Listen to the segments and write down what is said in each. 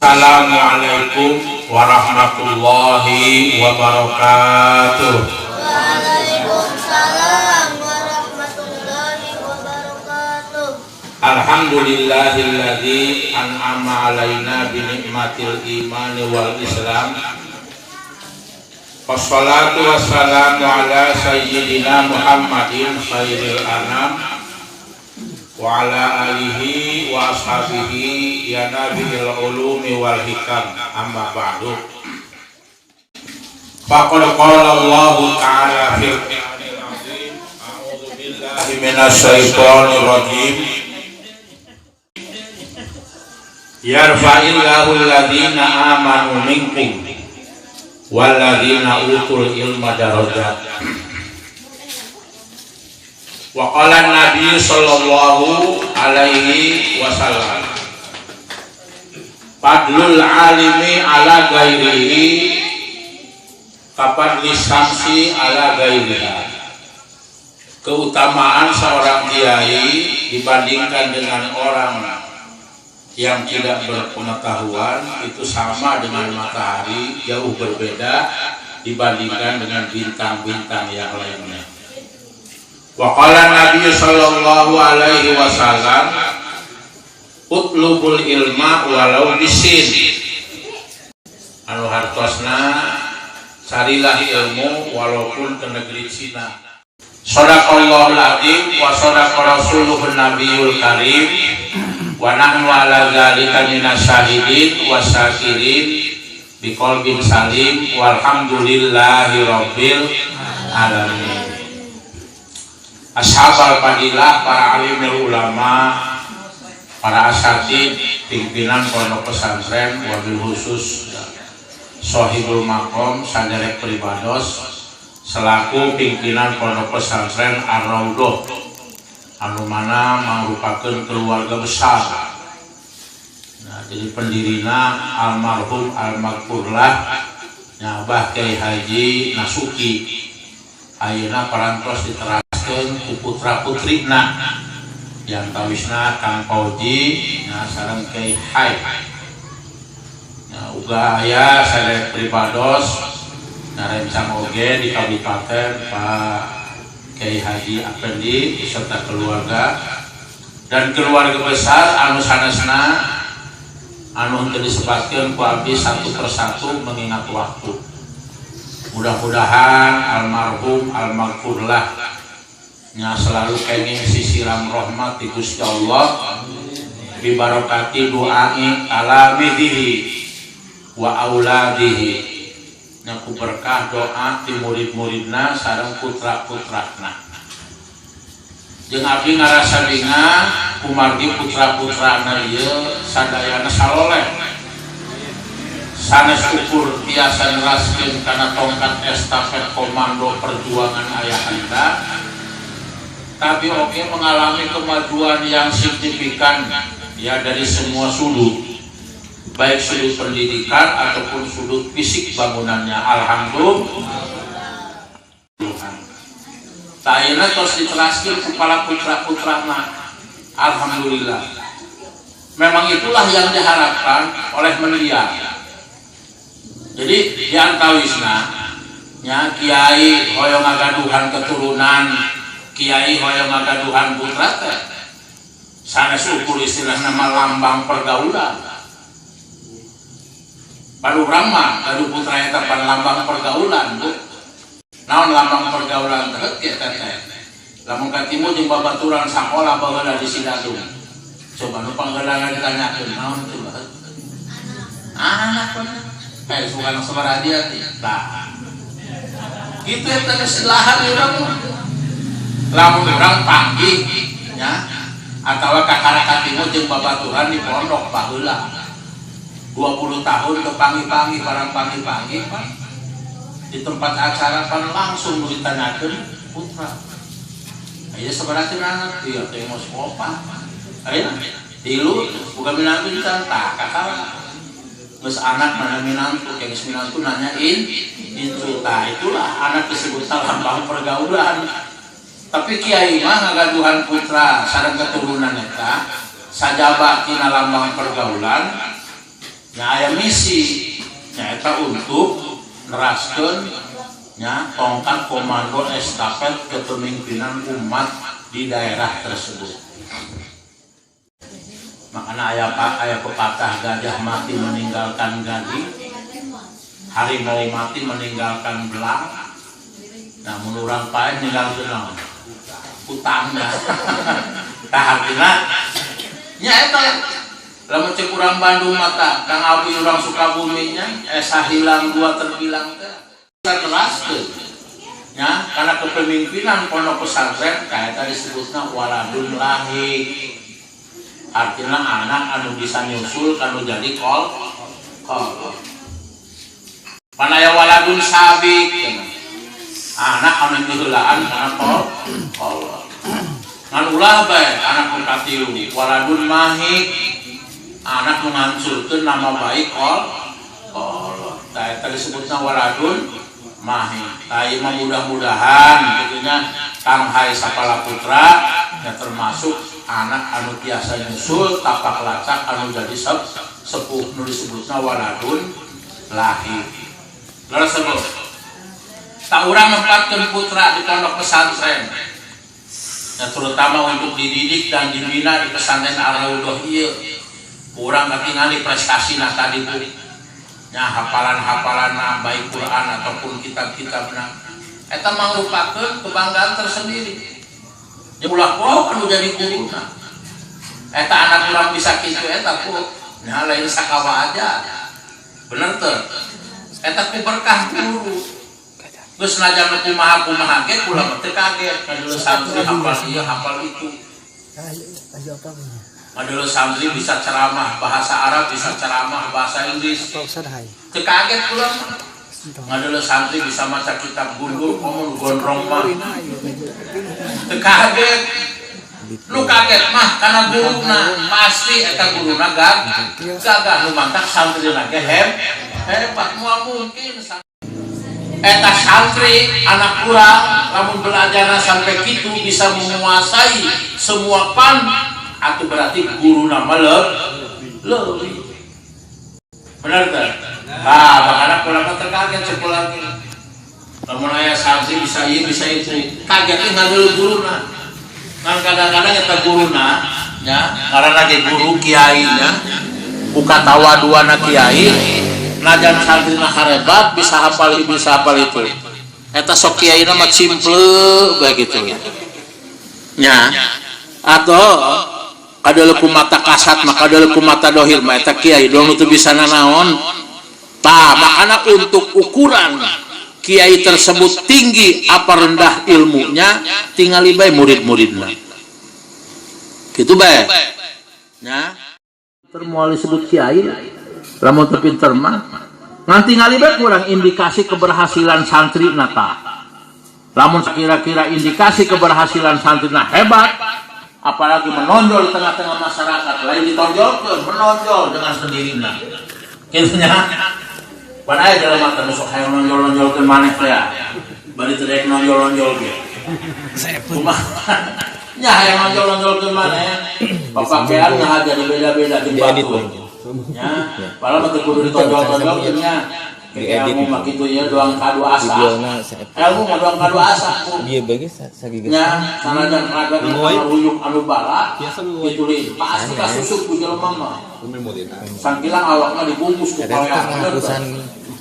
Assalamualaikum warahmatullahi wabarakatuh. Waalaikumsalam warahmatullahi wabarakatuh. Alhamdulillahilladzi an'ama alaina bi nikmatil imani wal islam. Wassalatu wassalamu ala sayyidina Muhammadin khairil anam wa ala alihi wa ashabihi ya nabiyil ulumi wal hikam, amma ba'du. Faqad qala Allah ta'ala fil Qur'anil azim, a'udzu billahi minasyaitonir rajim. Yarfa'illahu alladhina amanu minkum walladzina utul ilma darajat. Wa qala Nabi sallallahu alaihi wasallam, fadlul alimi ala ghairihi kafadli syamsi ala ghairiha. Keutamaan seorang kiai dibandingkan dengan orang yang tidak berpengetahuan itu sama dengan matahari, jauh berbeda dibandingkan dengan bintang-bintang yang lainnya. Wa qala Nabi sallallahu alaihi wasallam, utlubul ilma walau bisin. Anu hartosna carilah ilmu walaupun ke negeri Cina. Shadaqallahul azim wa shadaqa rasuluhun nabiyul karim wa nahnu ala dzalika minasyahidin wasyakirin biqalbin salim walhamdulillahi rabbil alamin. Ashabal fadilah, para alimul ulama, para asatid, pimpinan pondok pesantren, wabil khusus Sohibul Makom, saderek pribados selaku pimpinan pondok pesantren Ar-Raudhoh, anu mana mangrupakeun keluarga besar. Nah, jadi pendirina almarhum almaghfurlah Abah Kiai Haji Nasuki, ayeuna parantos diteraskeun ku putra-putrina yang tawisna Kang Fauji, nah, sareng Kiai Hai. Nah, uga aya saderek pribados narencang oge di kabupaten, Pak Kiai Haji Apendi beserta keluarga dan keluarga besar anu sanesna anu henteu disebutkeun ku abdi satu persatu mengingat waktu. Mudah-mudahan almarhum almaghfurlah nya selalu kenging sisiram rahmat di Gusti Allah bibarokati doai talamidihi wa auladihi, nya ku berkah doa ti murid-muridna sareng putra-putrana. Jeung abdi ngarasa bingah kumargi putra-putrana ieu sadayana saloleh, sanes ukur tiasa neraskeun kana tongkat estafet komando perjuangan ayahanda, tapi oke mengalami kemajuan yang signifikan ya dari semua sudut, baik sudut pendidikan ataupun sudut fisik bangunannya. Alhamdulillah. Tah, ayeuna tos diteraskeun ku para putra-putrana. Alhamdulillah, memang itulah yang diharapkan oleh mendiang. Jadi di antawisna nya, kiai hoyong ngagaduhan keturunan, kiai hoyong ngagaduhan putra teh sanes ukur istilah nama lambang pergaulan. Pada urang mah gaduh putra eta pan lambang pergaulan, Bu. Naon lambang pergaulan teh teh teh? Lamun katimu jeung babaturan sakola baheula di Sidadung, coba nu panggeulana ditanyakeun naon, coba anak eh suka anak sabaraha dia tah gitu. Eta geus lahan urang mah lamun urang panggih nya atawa kakara katimu jeung babaturan di pondok baheula 20 tahun ke panggih-panggih, barang panggih-panggih pan di tempat acara pan langsung nu ditanyakeun putra. Aya sabaraha anak? Iya teh mau opat, aya tilu, bukan minantu can. Tah, kakara geus anak mana minantu, kayak geus minantu nanyain incu. Tah, itulah anak disebut lambang pergaulan. Tapi kiai mah ngagaduhan putra sareng keturunan eta sajaba tina lambang pergaulan. Nya aya misi nyaeta untuk neraskeun nya tongkat komando estafet kepemimpinan umat di daerah tersebut. Makanya aya pepatah, gajah mati meninggalkan gading, harimau mati meninggalkan belang. Namun urang paeh ninggalkeun naon? Utangna. Tah, artina nya eta lamun cek urang Bandung mata Kang Abi, urang Sukabumi nya, esa hilang dua terbilang teh. Teraskeun nya karena kepemimpinan pondok pesantren kayak tadi disebutna waladun lahiq, artinya anak anu bisa nyusul kanu jadi kol kol. Panaya waladun sabiq, anak anu diheulaan kana kol kol. Ngan ulah bae anak nu katilu, waladun mahiq, anak nu ngancurkeun nama baik kol kol. Tah, eta disebutna waladun mahiq. Tah, ieu mah mudah-mudahan kitu nya, Kang Hai Sapala Putra ya termasuk anak anu biasa nyusul tapak lacak anu jadi sepuh nu disebutna waladun lahiq. Lalu sebut tak urang nempatkeun putra di pondok pesantren ya, terutama untuk dididik dan dibina di pesantren Ar-Raudhah ieu, urang katingali prestasina tadi, Bu, nya, hafalan-hafalan baik Quran ataupun kitab-kitabna, eta mangrupakeun kebanggaan tersendiri. Ya ulah poho anu jadi guruna. Eta anak urang bisa kitu eta ku nya lain sakawa aja. Bener teu? Eta ku berkah guru. Geus najan kumaha kumaha ge kula mah teu kaget ngadeuleu santri hafal ieu hafal itu. Ngadeuleu santri bisa ceramah bahasa Arab, bisa ceramah bahasa Inggris. Teu kaget kula mah. Ngadeuleu santri bisa maca kitab gundul komo gondrong mah. Teu kaget. Lu kaget mah karena guruna, pasti eta guruna gagah nu mantak santrina ge hebat. Moal mungkin eta santri anak urang lamun belajarna sampai kitu bisa menguasai semua pan atau berarti guruna mah leuwih. Bener teu? Nah, makanya kula mah teu kaget sekolah lagi lamun aya santri bisa ieu bisa itu, kagetnya ngadeuleu guruna. Kan kadang-kadang eta guruna nya ngaranna ge guru kiai nya, buka tawaduana kiai, najan santrina harebat bisa hafal ieu bisa hafal itu, eta sok kiaina mah simple bae gitu nya, atau kadeuleu ku mata kasat mah, kadeuleu ku mata dohir mah eta kiai doang nu teu bisa nanaon. Tah, makana untuk ukuran kiai tersebut tinggi apa rendah ilmunya, tingali bae murid-muridna gitu bae nya. Moal disebut kiai lamun teu pinter mah. Ngan tingali bae kurang indikasi keberhasilan santri nata. Lamun kira-kira indikasi keberhasilan santri na hebat, apalagi menonjol di tengah-tengah masyarakat, lain ditonjolkeun, menonjol dengan sendirinya kitu nya. Pan aya jelema teh nu sok hayang nonjol-nonjolkeun maneh teh ya. Bari teu daek nonjol-nonjol ge. Kumaha? Nya hayang nonjol-nonjolkeun maneh. Papakaian nah jadi beda-beda jeung Diedit. batur. Nya, padahal mah teu kudu ditonjol-tonjolkeun nya. Diedit. Ilmu mah kitu ya, doang kadu asa. Videona saya Ilmu mah doang kadu asa, Bu. Dia bagi sagiga. Nya, sanajan raga ruyuk anu bala, Biasa nguai. kitu deui. Pasti kasusup ku jelema mah. Memori. Sangkilang awakna dibungkus ku Ada teh koleang. Bener teu? ngahapusan.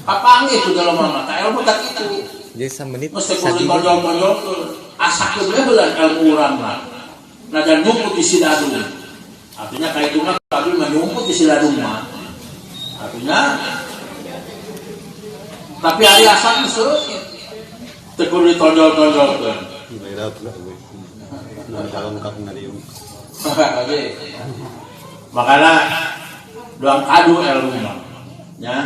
Kapanggih ku jelema mah, tah ilmu tak kitu. Jadi samenit Mesti kudu sagiga. ditonjol-tonjolkeun. Asakeun we heula ilmu urang mah. Najan nyumput di sidadung. Artinya kaitungna tapi mah nyumput di sidadung mah. Artinya tapi ari asak seueur. Teu kudu ditonjol-tonjolkeun. Lengkap ngariung. Oke. Makanya doang kadu ilmu mah. Ya.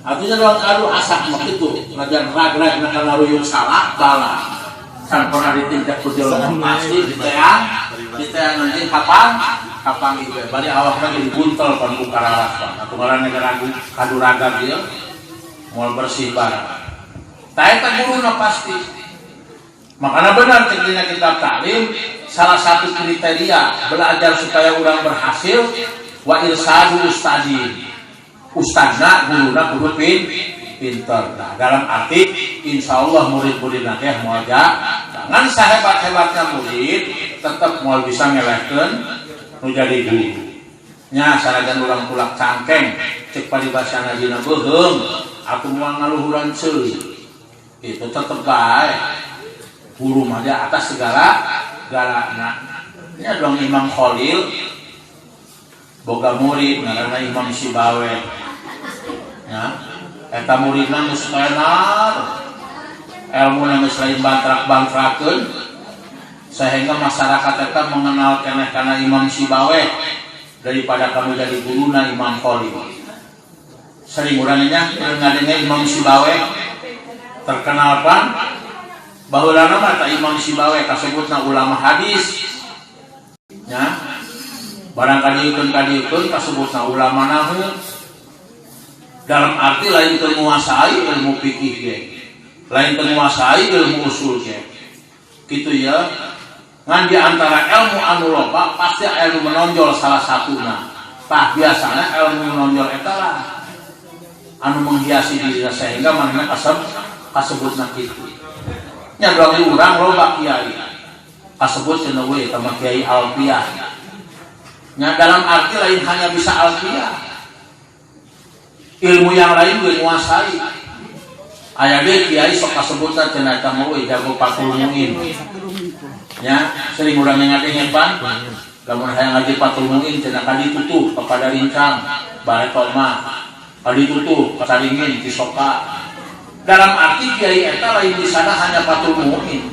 Artinya doang kadu asak mah kitu. Najan rag-rag na kana ruyuk salah bala. Can pernah ditinjak ku jelema pasti diteang, diteang nanti kapan? Kapan gitu. Bari awakna jadi buntel pan ku kararas pan. Atuh ngaranna ragu kadu raga ieu moal bersih barang. Tah, eta guruna pasti. Makanya benar cek kitab taklim, salah satu kriteria belajar supaya orang berhasil wa irsadu ustadin. Ustadna, guruna kudu pinter. Nah, dalam arti insya Allah murid-murid nanti moal jangan sahebat-hebatnya murid tetap moal bisa ngelehkeun nu jadi guru. Nya sanajan urang kulak cangkeng cek paribasana dina beuheung atuh moal ngaluhuran ceuli. Itu tetep bae. Guru mah di atas segala galana. Nya dong Imam Khalil boga murid ngaranna Imam Sibawe. Nya eta muridna geus tenar. Elmuna geus lain bantrak-bantrakeun sehingga masyarakat eta mengenal keneh kana Imam Sibawe daripada kamu jadi guruna Imam Khalil. Sering urangnya ngadenge Imam Sibawe terkenal pan baheulana mah ta Imam Sibawe kasebutna ulama hadis. Nya barang kadieukeun kasebutna ulama nahu. Dalam arti lain teu nguasai ilmu fikih ge. Lain teu nguasai ilmu usul ge. Kitu ya. Ngan di antara ilmu anu loba pasti ilmu menonjol salah satuna. Tah biasana ilmu menonjol eta lah anu menghiasi diri sehingga manehna kasebutna kitu. Nya doang urang loba kiai. Kasebut cenah we eta mah Kiai Alfiah. Nya dalam arti lain hanya bisa Alfiah. Ilmu yang lain ge nguasai. Aya deui kiai sok kasebutna cenah eta mah we jago Fathul Muin. Ya, sering urang ngadenge pan. Lamun hayang ngaji Fathul Muin cenah ka ditu tuh kepada rincang bareto mah. Ka ditu tuh ka Caringin Cisoka. Dalam arti kiai eta lain di sana hanya Fathul Muin.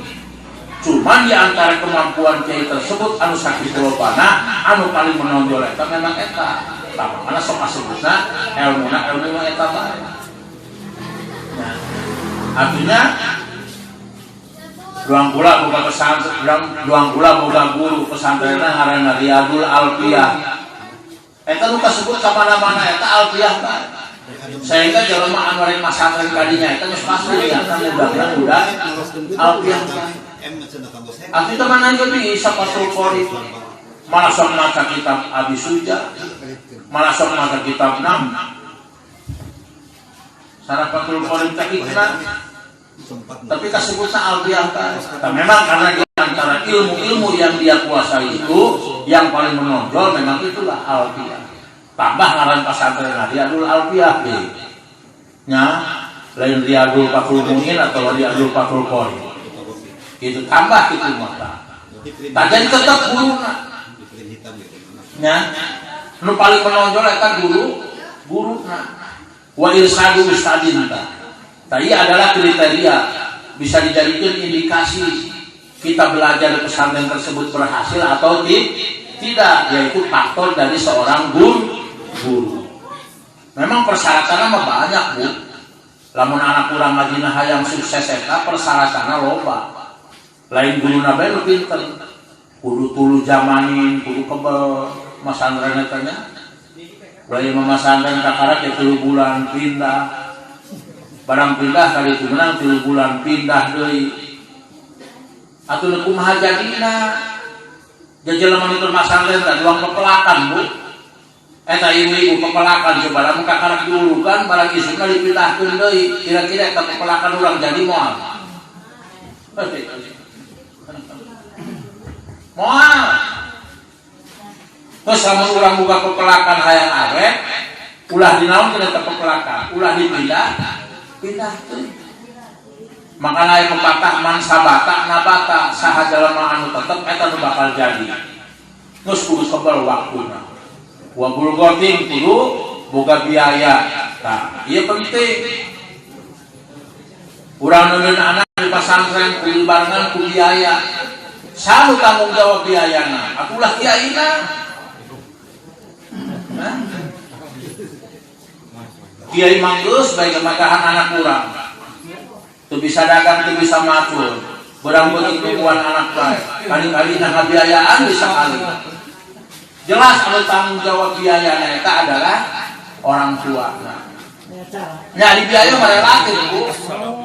Cuman di antara kemampuan kiai tersebut anu sakitu lobana anu paling menonjol eta memang eta. Tah mana sok kasebutna elmuna ilmu eta bae. Nah, artinya ruang kula boga pesantren, ruang kula boga guru pesantrenna ngaranna Riyadul Alfiyah. Eta nu kasebut ka mana-mana eta Alfiyah bae. Sehingga jelema anu rek masantren kadinya eta geus pasti eta mudahna udah Alfiyah bae. Artinya mana itu bisa Fathul Qorib. Malah sok maca kitab Abi Suja, malah sok maca kitab Nam. Sarah Fathul Qorib teh ikna. Tapi kasebutna Alfiyah teh. Nah, memang karena di antara ilmu-ilmu yang dia kuasai itu yang paling menonjol memang itulah Alfiyah. Tambah ngaran pesantren Riyadul Alfiyah deh. Nya lain Riyadul Fathul Muin atau Riyadul Fathul Qorib. Itu tambah itu mah. Tajan tetep guruna. Nya nu paling menonjol eta guru guruna. Wa irsadu ustadin ta. Tadi adalah kriteria bisa dijadikan indikasi kita belajar di pesantren tersebut berhasil atau tidak, yaitu faktor dari seorang guru. Memang persyaratannya mah banyak, Bu. Lamun anak kurang ngajina hayang sukses eta persyaratanna loba. Lain guru bae nu pinter. Kudu tulu jamanin, kudu kebel masantren eta nya. Lain mah masantren kakarak ya 3 bulan pindah. Barang pindah kali itu menang 3 bulan pindah deui. Atuh nu kumaha jadina? Jajelema nu keur masantren teh duang pepelakan, Bu. Eta ibu-ibu pepelakan coba lamun kakarak diulukan barang isukna dipindahkeun deui. Kira-kira eta pepelakan urang jadi moal? Moal. Terus lamun urang boga pepelakan hayang arek, ulah dinaon eta pepelakan, ulah dipindah, pindah teuing. Makana aya pepatah man sabata nabata, saha jalma anu tetep eta nu bakal jadi. Geus kudu kebel waktuna. Wa bulgotin kudu boga biaya. Tah, ieu penting. Urang nunun anak di pesantren kudu barengan ku biaya. Sanu tanggung jawab biayana, atulah kiaina. Hah? Kiai manggeus bae kemakahan anak urang. Teu bisa dagang, teu bisa macul. Berang beuki tungguan anak bae. Kali-kali nah ngabiayaan bisa kali. Jelas anu tanggung jawab biayana eta adalah orang tua. Nah, di biaya mah relatif, Bu.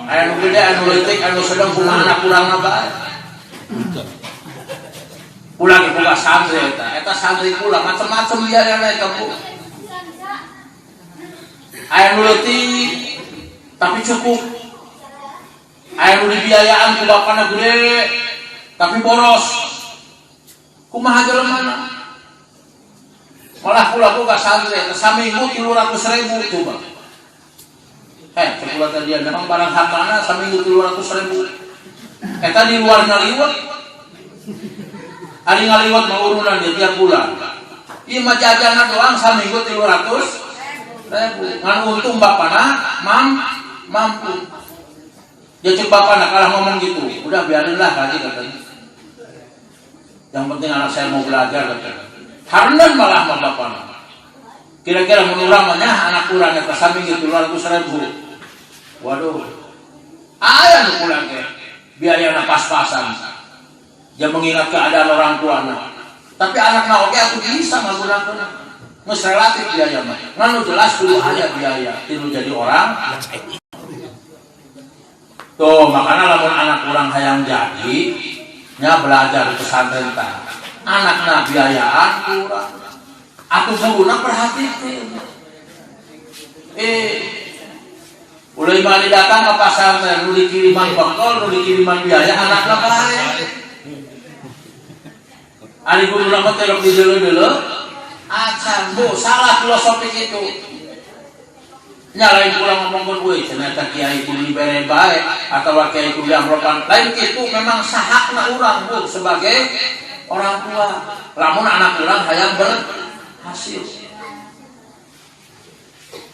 Aya nu gede, anu leutik, anu sedang kumaha anak urangna bae. Ulah ge boga santri eta. Eta santri kula macem-macem biayana eta, Bu. Aya nu leutik tapi cukup. Aya nu dibiayaan ku bapana gede tapi boros. Kumaha jelemana? Malah kula boga santri saminggu 300.000 coba. Cek kula tadi memang barang hartana saminggu 300.000. Eta di luar ngaliwet. Ari ngaliwet mah urunan dia tiap bulan. Ieu mah jajanan doang saminggu 300.000. Ngan untung bapana mampu. Ya cek bapana kalah ngomong gitu. Udah biarinlah lagi katanya. Yang penting anak saya mau belajar katanya. Hareuneun malah mah bapana. Kira-kira mun urang mah nya anak urang eta saminggu 300.000. Waduh. Aya nu pulang ge. Biayana pas-pasan. Dia mengingat keadaan orang tuana. Tapi anakna oge atuh bisa ngagunakeun. Geus relatif biaya mah. Ngan nu jelas kudu aya biaya tinu jadi orang. Tuh, makanya lamun anak urang hayang jadi nya belajar di pesantren tah. Anakna biayaan kurang. Atuh guruna perhatikeun. Ulah mah datang ke pasantren nu dikiriman bekal, nu dikiriman biaya anakna bae. Ari guruna mah teh rek dideuleu-deuleu acan, Bu, salah filosofi itu. Nya lain kurang ngomongkeun euy cenah eta kiai kudu dibere bae atawa kiai kudu diamrokan. Lain kitu memang sahakna urang, Bu, sebagai orang tua. Lamun anak urang hayang berhasil.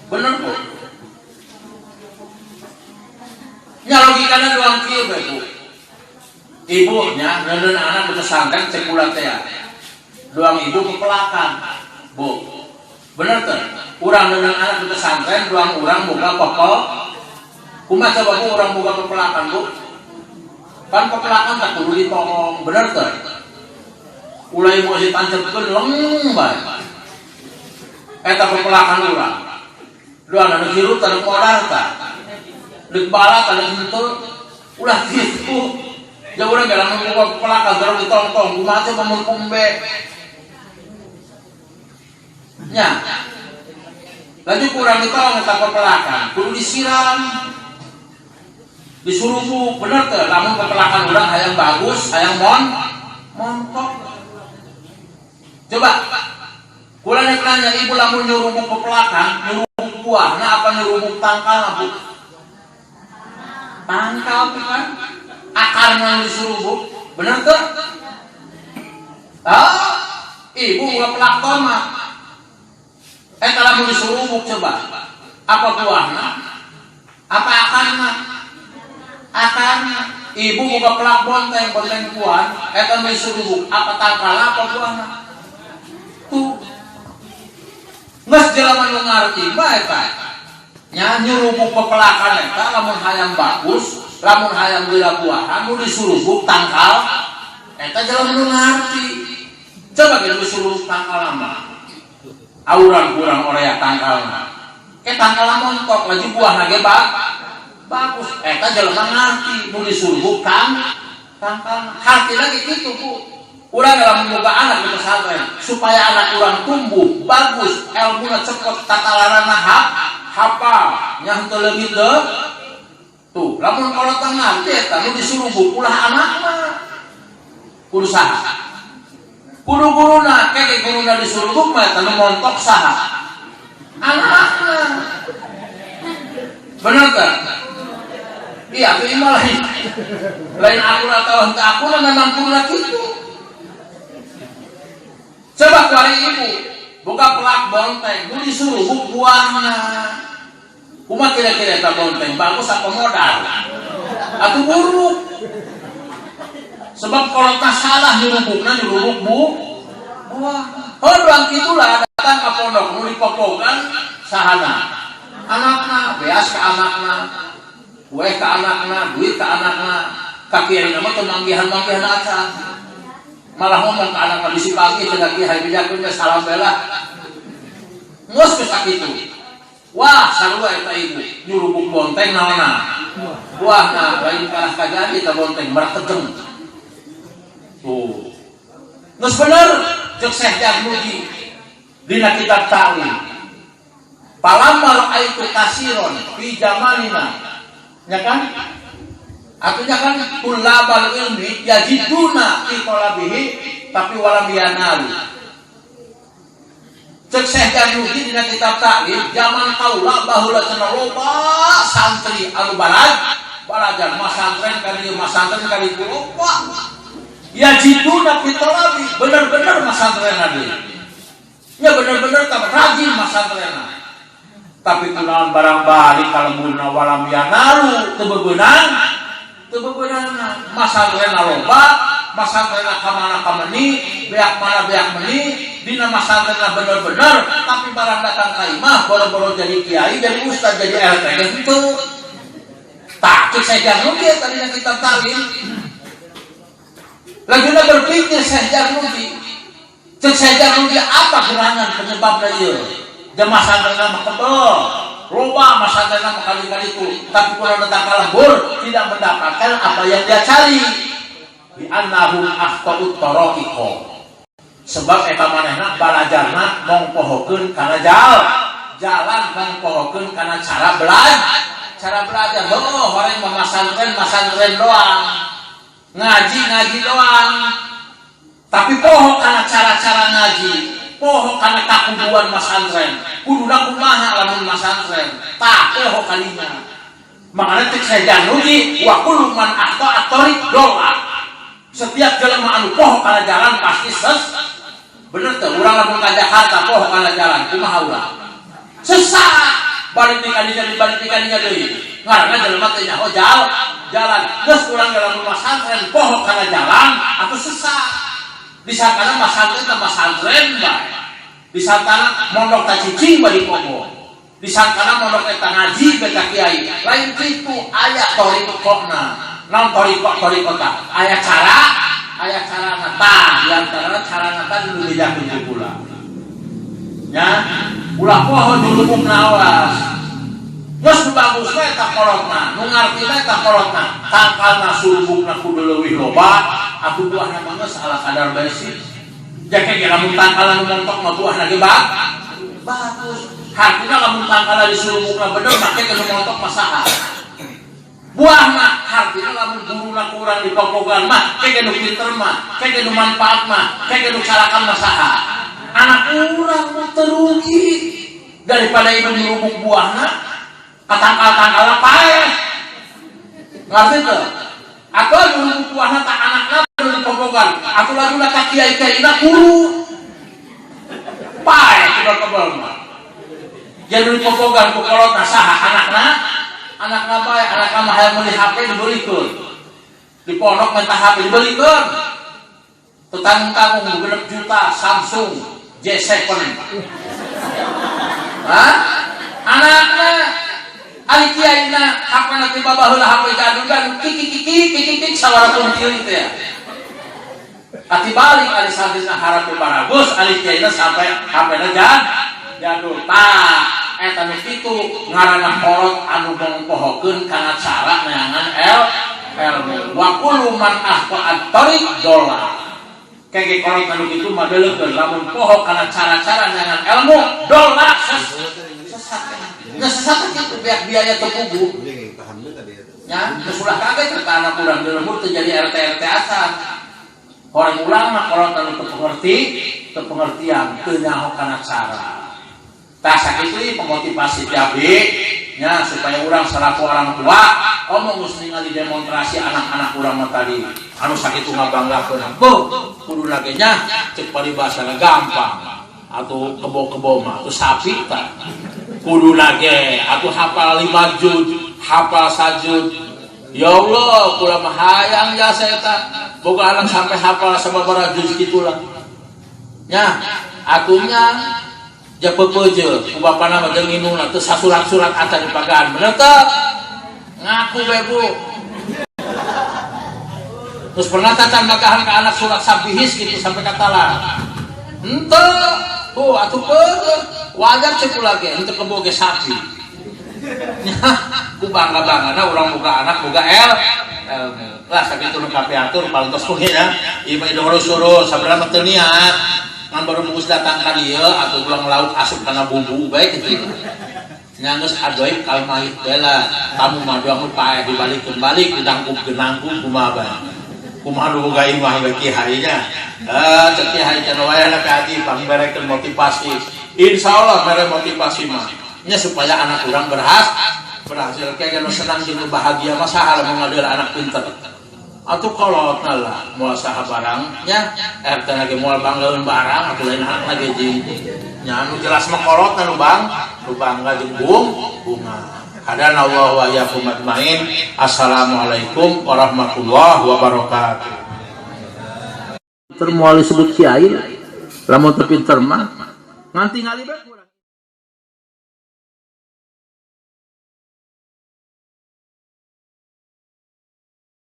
Bener, Bu. Nya logikana doang kieu bae, Bu. Ibu nya ngeundeun anak di pesantren cek kula teh. Doang ibu pepelakan, Bu. Bener teh? Urang ngeundeun anak di pesantren doang urang boga pepel. Kumaha coba Bu urang boga pepelakan, Bu? Kan pepelakan tak kudu ditolong, bener teh? Ulah ibu si tancepkeun leng bae. Eta pepelakan urang. Doang anu hirup teh modal tah. Deuk bala tah deuk henteu. Ulah kitu. Ya urang ge lamun boga pepelakan terus ditongtong, kumaha coba mun kumbe. Nya. Laju kurang ditolong eta pepelakan, kudu disiram. Disurubuk, bener teh? Lamun pepelakan urang hayang bagus, hayang montok. Coba kula nek nanya ibu lamun nyurubuk pepelakan, nyurubuk buahna apa nyurubuk tangkalna, Bu? Tangkal kan? Akarna disurubuk, bener teh? Ah, ibu boga pelak tomat. Kalau mau disurubuk coba, apa buahna? Apa akarna? Akarna. Ibu boga pelak bonteng, bonteng buah, kalau mau disurubuk, apa tangkalna apa buahna? Tuh. Geus jelema nu ngarti mah eta. Nya nyurubuk pepelakan eta lamun hayang bagus, lamun hayang geura buahan nu disurubuk tangkal, eta jelema nu ngarti. Coba kita disurubuk tangkal mah. Auran kurang orea tangkalna. Ke tangkalna montok laju buahna ge bagus. Eta jelema ngarti nu disurubuk tangkalna. Hartina ge kitu, Bu. Urang dalam membuka anak di pesantren supaya anak urang tumbuh bagus, ilmuna cepet, tatalarana hafal, nya henteu leungit teu. Tuh, lamun kolot ngarti eta nu disurubuk ulah anakna. Kudu saha? Kudu guruna, keke guruna disurubuk mah eta nu montok saha? Anakna. Bener teh? Iya, atuh ieu mah lain. Lain akur atau henteu akur memang guruna kitu. Coba kuari ibu, buka pelak bonteng, nu disurubuk buahna. Kumaha kira-kira eta bonteng, bagus apa modal? Atau buruk? Sebab kalau tak salah nyurubukna nyurubuk bu, buah. Oh, doang kitulah datang ke pondok, nu dipopogan sahana. Anakna, beas ke anakna, kue ke anakna, duit ke anakna. Ka kiai mah teu manggihan-manggihan acan. Malah ngomong ke anakna bisi pagi cenah kiai bejakeun teh salam bela. Geus geus sakitu. Wah, sarua eta ibu nyurubuk bonteng naonna? Buahna lain kalah kajadi eta bonteng merekedeng. Tuh. Geus bener cek Syekh Jarmuji dina kitab Ta'lim. Falamma ra'aitu kasiron fi zamanina, ya kan? Artinya kan tulabal ilmi yajiduna fi talabihi tapi walam yanalu. Cek Syekh Jarnuji dina kitab Ta'lim, zaman kaula baheula cenah loba santri anu balajar masantren ka dieu, masantren ka ditu loba. Yajiduna fi talabi, bener-bener masantren deui. Ya bener-bener tak rajin masantrenna. Tapi kunaon barang balik ka lemburna walam yanalu, teu bebeunang, teu bebeunang masantrenna loba, masantrenna ka mana ka meni, beak mana beak meni, dina masantrenna bener-bener, tapi barang datang ka imah boro-boro jadi kiai, jadi ustaz, jadi RT ge henteu. Tak cek Syekh Jarnuji tadi yang kita Ta'lim. Laguna berpikir Syekh Jarnuji, cek Syekh Jarnuji apa gerangan penyebabna ieu? Jemaah santrenna mah kebel, loba masantrenna mah kali-kali itu, tapi kurang datang ka lembur tidak mendapatkan apa yang dia cari. Bi annahum akhta'ut tara'iqa. Sebab eta manehna balajarna mongpohokeun kana jalan, mongpohokeun kana cara belajar. Cara belajar, oh, orang mah masantren, masantren doang. Ngaji, ngaji doang. Tapi poho kana cara-cara ngaji, poho kana kakuduan masantren. Kuduna kumaha lamun masantren? Tah poho kalinya. Makanya cek Syekh Jarnuji wa kullu man akhta at-tariq doa. Setiap jelema anu poho kana jalan pasti ses. Bener teu? Urang lamun ka Jakarta poho kana jalan, kumaha urang? Sesat. Balik di kadinya, balik di kadinya deui. Ngaranna jelema teh nyaho jalan. Geus urang dalam masantren poho kana jalan atau sesat. Disangkana masantren teh masantren bae. Disangkana mondok ta cicing bae di komo. Disangkana mondok eta ngaji beta kiai. Lain kitu, aya thoriqohna. Naon thoriqoh thoriqoh ta? Aya cara, aya carana tah, di antarana carana tah nu dibejakeun ku kula. Ya, ulah poho dulubukna awas. Geus nu bagus we eta kolotna, nu ngarti we eta kolotna. Tangkalna sulubukna kudu leuwih loba, atuh buahna mah geus ala kadar bae sih. Jake ge lamun tangkalna nu montok mah buahna ge bagus. Hartina lamun tangkalna disulubukna bener make ge nu montok mah saha. Buahna hartina lamun guruna kurang dipopogan mah ke ge nu pinter mah, ke ge nu manfaat mah, ke ge nu calakan mah saha. Anak urang mah terugi daripada ibu nyurubuk buahna katangkal-tangkal paeh. Ngerti teu? Atau nyurubuk buahna tak anakna nu dipopogan, atuh lajuna ka kiai-kiaina kuru. Paeh kebel-kebel mah. Jadi dipopogan ku kolotna saha anakna? Anakna bae, anakna mah hayang meuli HP dibelikeun. Di pondok minta HP dibelikeun. Teu tanggung-tanggung 6 juta Samsung J7. Hah? Anakna ari kiaina HP-na tiba baheula HP jadul-jadul kiki kiki kiki kiki sawara ciri teh. Ati balik ari santrina harap baragus ari kiaina sampai HP-na jadul. Tah eta nu kitu ngaranna kolot anu mongpohokeun kana cara neangan ilmu. Wa kullu man akhta at-tariq dola. Kege kolot anu kitu mah deuleukeun lamun poho kana cara-cara neangan ilmu dola sesat. Geus sesat kitu biak biaya teu puguh. Ya, geus ulah kaget ka anak urang di lembur teu jadi RT RT acan. Orang urang mah kolot anu teu pengerti, teu pengertian, teu nyaho kana cara. Tah sakitu ieu pemotivasi ti abdi nya supaya urang selaku orang tua omong geus ningali demonstrasi anak-anak urang mah tadi anu sakitu ngabanggakeun beuh kudu lage nya cek paribasana gampang atuh kebo-kebo mah atuh sapi tah kudu lage atuh hafal 5 juz hafal sajud ya Allah kula mah hayang jasa eta boga anak sampai hafal sababaraha juz kitulah nya atuhnya japepeje ku bapana mah jeung indungna teu sasurat-surat acan dipagaan bener teu ngaku bae Bu terus pernah tacan bagahan ka anak surat sabihis gitu sampai katalah henteu tuh atuh peureuh wajar cek ulah ge henteu kebo ge sapi nya ku bangga-banggana urang boga anak boga ilmu lah sakitu nu kapiatur palentos ku nya ieu mah ieu suruh sabenerna mah teu niat ngan baru geus datang ka dieu atuh ulang lauk asup kana bumbu bae kitu. Nya geus adoib kalmait bela tamu mah doang paeh dibalikeun balik didangkup genangkup kumaha bae. Kumaha nu boga imah we kiai nya. Eh cek kiai can wayahna ka haji pangberekeun motivasi. Insyaallah mere motivasi mah. Nya supaya anak urang berhasil kayak nu senang jeung nu bahagia mah saha lamun ngadeul anak pinter. Atuh kolotna lah moal saha barang nya RT lagi moal banggaeun barang atuh lain anak lagi jeung nya anu jelas mah kolotna nu bang nu bangga jeung bunga. Hadana Allah wa iyyakum ajmain. Assalamualaikum warahmatullahi wabarakatuh. Pinter moal disebut kiai, lamun teu pinter mah ngan tingali bae.